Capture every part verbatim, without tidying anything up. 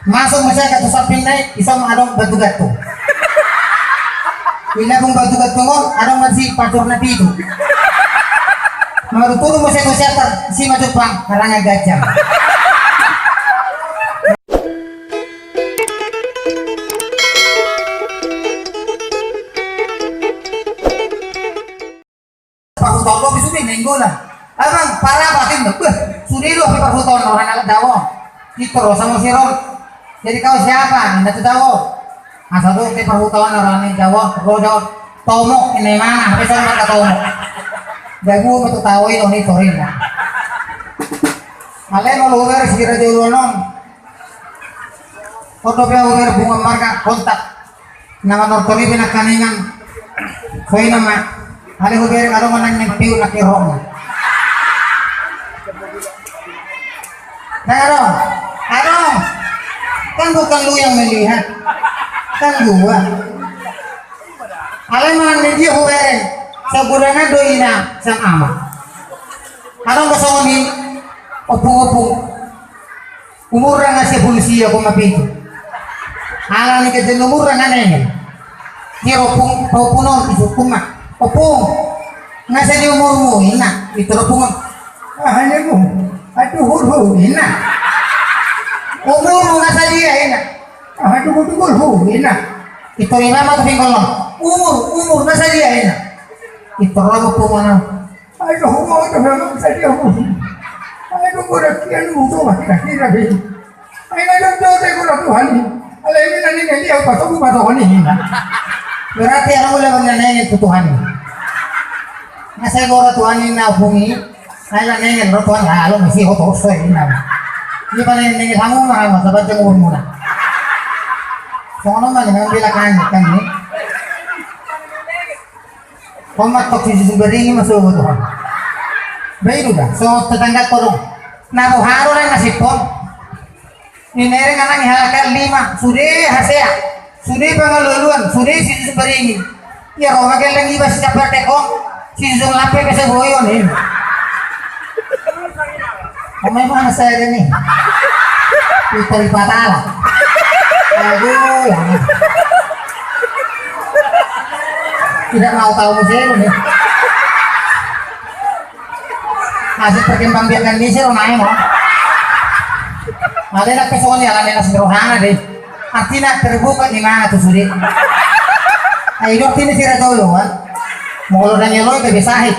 Masuk muse angka tu sampingna i, ison ma adong batu gantung. Di lambung batu gantung on adong ma disi pancur na pitu. Maruturu muse tu sian, disi ma jumpang harangan ganjang. Parhutaon lobi sude, nenggolan. Abang, parabot inna. Beh, sude do hape parhutaon na rohana dao. Pintor do sama si Ron. Jadi kau siapa? Inna tu dao. Asa do ke parhutaon na rohana dao. Ro dao. Tomok, inna imana. Hape songon angka tomok. Jago ma tu tao i, oni torinna. Ale molo huberes kira jolo non. Oto pe huberes bunga marga kontak. Na manortor i pe nangkaningan. Soina ma. Ale hubereng adong nang nempiu na kirokna. Nah, adong. Adong. Kan bukan lu yang melihat. Kan gua. Ale manang na dia hubereng. Sagodang do ina sang ama. Adong do songon i. Ompung-ompung. Umurna nga sia pulu sia koma pitu. Alani ganjang ni umurna nga nengel. Dia ompung, ompung on, isungkun ma. Ompung, nga sadia umurmu, inna. Pintor ompung on. Aha ni mu? Aduh, hurhu, inna. Umurmu nga sadia, inna. Aha, dugul-dugul, hu, inna. Pintor ima ma tu pinggol on. Umur, umur, nga sadia, inna. Pintor ompung on. Aduh, aduh, memang sadia ho. Aduh, gora kian musuh mati kaki rabi. Ai na jom jom te gora Tuhan. Alai mina ni media pasoku pasoku ni. Berarti adong ule bang nengel tu Tuhan. Nga sai gora Tuhan i na hubungi. Ai na nengel ro Tuhan lalu misi ho torso i na. Ni pa nengel hamu ma hamu sabat jam umur muna. Songon on ma ni memang bila kan kan ni. Komat tok si susu beringi masuk tu. Baidu da, so tetangga kodong. Na roharo na nasib pon. Ni mereng anak ni halak lima, sude hasea, sude pangalualuan, sude si susu beringi. Ia roma geleng iba si capat tekong, si susu lape ke seboyon ini. Omai mana saya ni? Pintor dipatala. Aduh, ya. Tidak mau tahu musim ni. Masih perkembang biakan di sini rumahnya mau. Ada nak pesoni ala nenas rohana deh. Artina terbuka ni mana tu sude. Ai dok ini sira tau lo kan. Molo dan yolo itu bisa hit.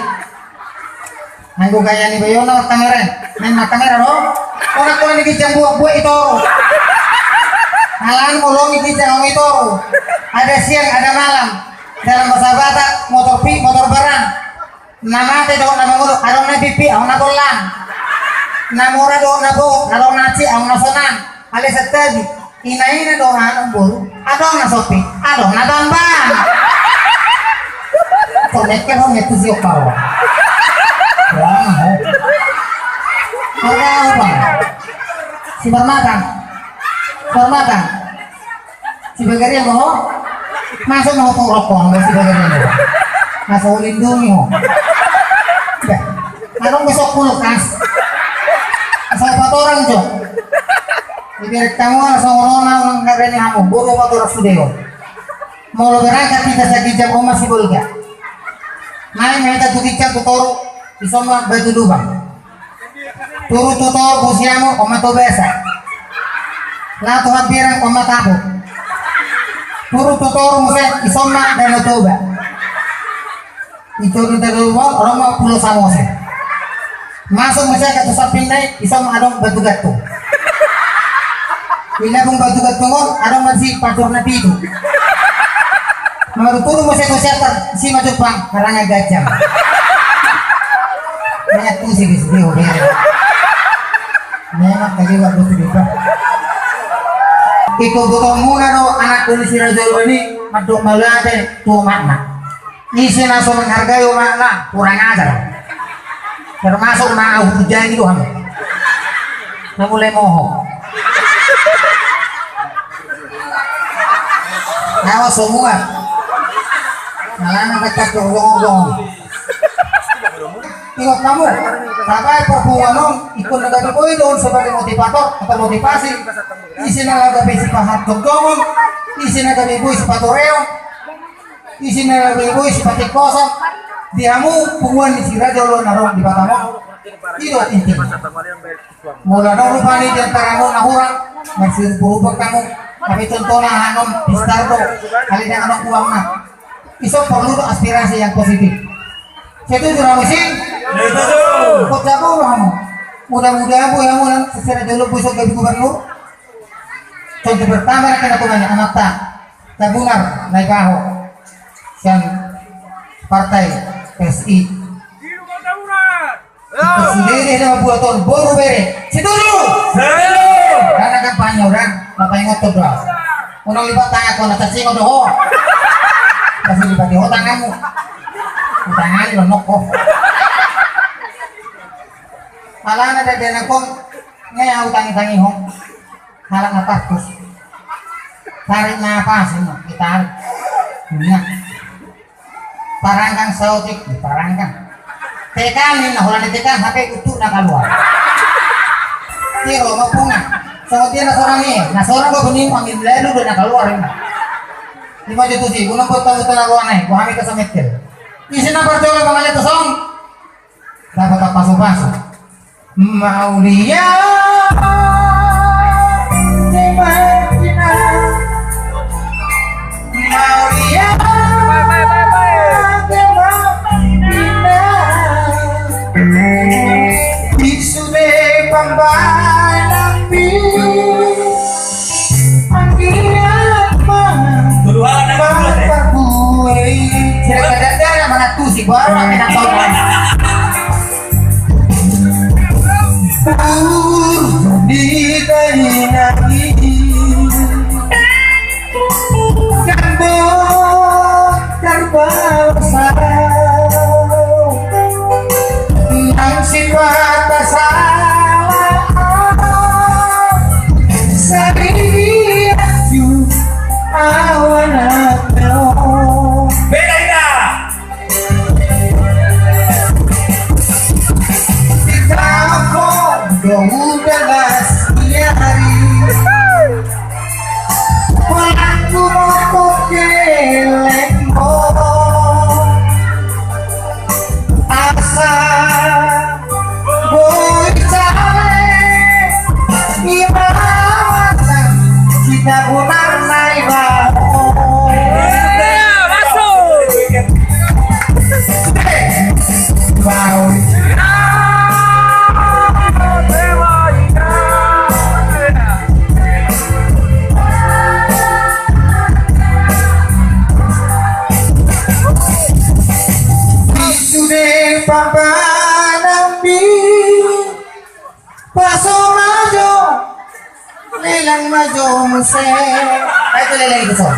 Anggo gaya ni bayona markamera. Main markamera lo. Ona kona ni ginjang buak-buak i toru. Halan molongi ginjang i toru. Ada siang, ada malam. Dalam bahasa Batak, motor pi, motor barang. Na mate dohot na mangolu, adong na pipi, adong na bollang. Na mora dohot na bohot, adong na aci, adong na sonang. Ale santabi. Ina-ina do anak boru, adong na sopi, adong na bambang. Konek ke hong itu siok kau. Wah, ho. Ada apa? Si Barmata. Barmata. Si Bagaria mau. Masuk mau tu rokok, si Bagaria mau. Masuk lindungi ho. Dah. Adong besok kulkas. Asal empat orang, Cok. Iberek tamu ala songon on nang na bere ni hamu, boru ma boru sude on. Molo berangkat hita saginjang on ma Sibolga. Naeng ma hita tu ginjang tu toru, ison ma Batu Lubang. Turu tu toru Busiamu, on ma Tobasa. Laho tu Hambirang, on ma Tabu. Turu tu toru muse, ison ma Danau Toba. Ito do tado mo, adong ma Pulo Samosir. Masuk muse angka tu sampingna i, ison ma adong Batu Gantung. Di lambung Batu Gantung on, adong ma disi pancur na pitu. Maruturu muse tu sian, disi ma jumpang harangan ganjang. Banyak tusi di sini, oke. Memang tadi waktu sudah. Iko botol muna do anak kondisi raja ini, mandok melihat tu makna. Ise na so menghargai omakna, kurang ajar. Termasuk ma au hujai do hamu. Na mulai moho. Awas semua. Alana dekat dong, dong, dong. Ingot hamu, sabaen parpunguan on, ingkon na gabe boi do on sebagai motivator atau motivasi. Isi Ise na laho gabe sipahatgomgoman, ise na gabe boi sipatoreon, ise na gabe boi sipatingkoson di hamu punguan ni si Raja Oloan na ro di Batam on. I do intina. Molo adong rupani di antaramu na hurang, marsirupa-rupa hamu, hape contohna annon pistar do, alai ndang adong uangna. Ison porlu do aspirasi yang positif. Setuju hamu, Sing? Setuju. Kocak do hamu. Mudah-mudahan boi hamu nang secara jolo boi so gabe gubernur. Contoh pertama na kena tumanya amanta Tabunar Naibaho sian partai P S I. Sude do na buat on boru bere. Setuju? Setuju. Karena kampanye orang, bapak ingot tu doa. Unang lipat tangan kau na cacingan do ho. Kasih lipat di ho tanganmu. Tangan lo noko. Alana da dana kong nge au tangi-tangi ho. Halak na partus. Tarik napas, ima, ditarik. Ima. Parangkang saotik, diparangkang. Tekan, ima, holan ditekan, hape utuk na kaluar. Tiro, mapunga. Songon dia na sorang i, na sorang do bening, angin lalu do na kaluar, ima. Ima jo tusi, gunung bertemu-temu ruangan, gua ambil ke semeter. Isi na parjolo, bang, ale tosong. Dapat apa pasu-pasu? Mauliate ma inang. Mauliate ma inang. Di sude pambahenanmi. Anggiat ma. Tuduhan na parbue. Sira kadada na manantusi, baru na pinantusi. Di dainangi gambok terbang. Nang sipata salah. Sari aju awan awan. Beda ina. Di kampung dong udah las nyari. Pelaku mokok geleng. Asa boi cale irawatan kita bulan nai bau. Bau. Sude pambahenanmi. Paso ma jo. Lelang ma jo muse. Ayo tu lelang itu so.